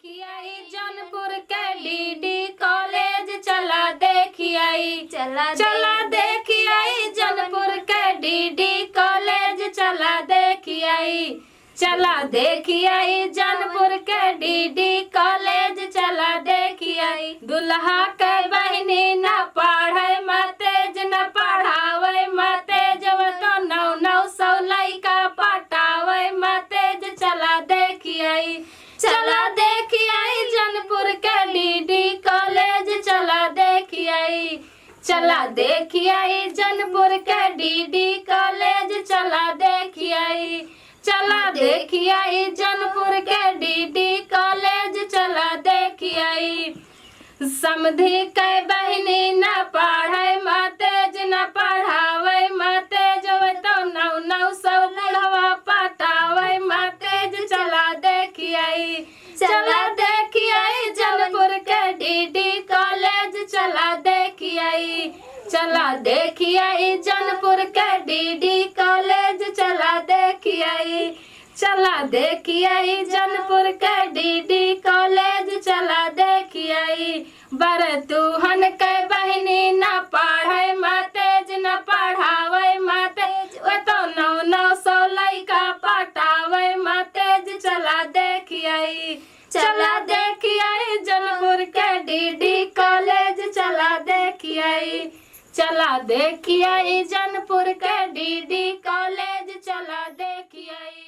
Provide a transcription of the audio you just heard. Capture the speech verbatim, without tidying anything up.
देखियाई जौनपुर के डीडी कॉलेज, चला देखियाई। चला चला देखियाई जौनपुर के डीडी कॉलेज, चला देखियाई। चला देखियाई जौनपुर के डीडी कॉलेज, चला देखियाई। दुल्हा के बहिनी न पढ़े मातेज, न पढ़ावे मातेज, वो तो नौ नौ सौ लइका पटावे मातेज। चला देखियाई, चला देखियाई जौनपुर के डीडी कॉलेज, चला देखियाई। चला देखियाई जौनपुर के डीडी कॉलेज, चला देखियाई। चला देखियाई जौनपुर के डीडी कॉलेज, चला देखियाई। समधी के बहिनी न पढ़े मातेज, न पढ़ावे मातेज, वो तो नौ नौ सौ बुढ़वा पटावे मातेज। चला देखियाई, चला देखियाई जौनपुर के डीडी कॉलेज, चला देखियाई। चला देखियाई जौनपुर के डीडी कॉलेज, चला देखियाई। चला देखियाई जौनपुर के डीडी कॉलेज, चला देखियाई। बरतुहन के बहिनी न पढ़े मातेज, न पढ़ावे मातेज, वो तो नौ नौ सौ लइका पटावे मातेज। चला देखियाई, चला देखियाई जौनपुर के डीडी कॉलेज, चला देखियाई। चला देखियाई जौनपुर के डीडी कॉलेज, चला देखियाई।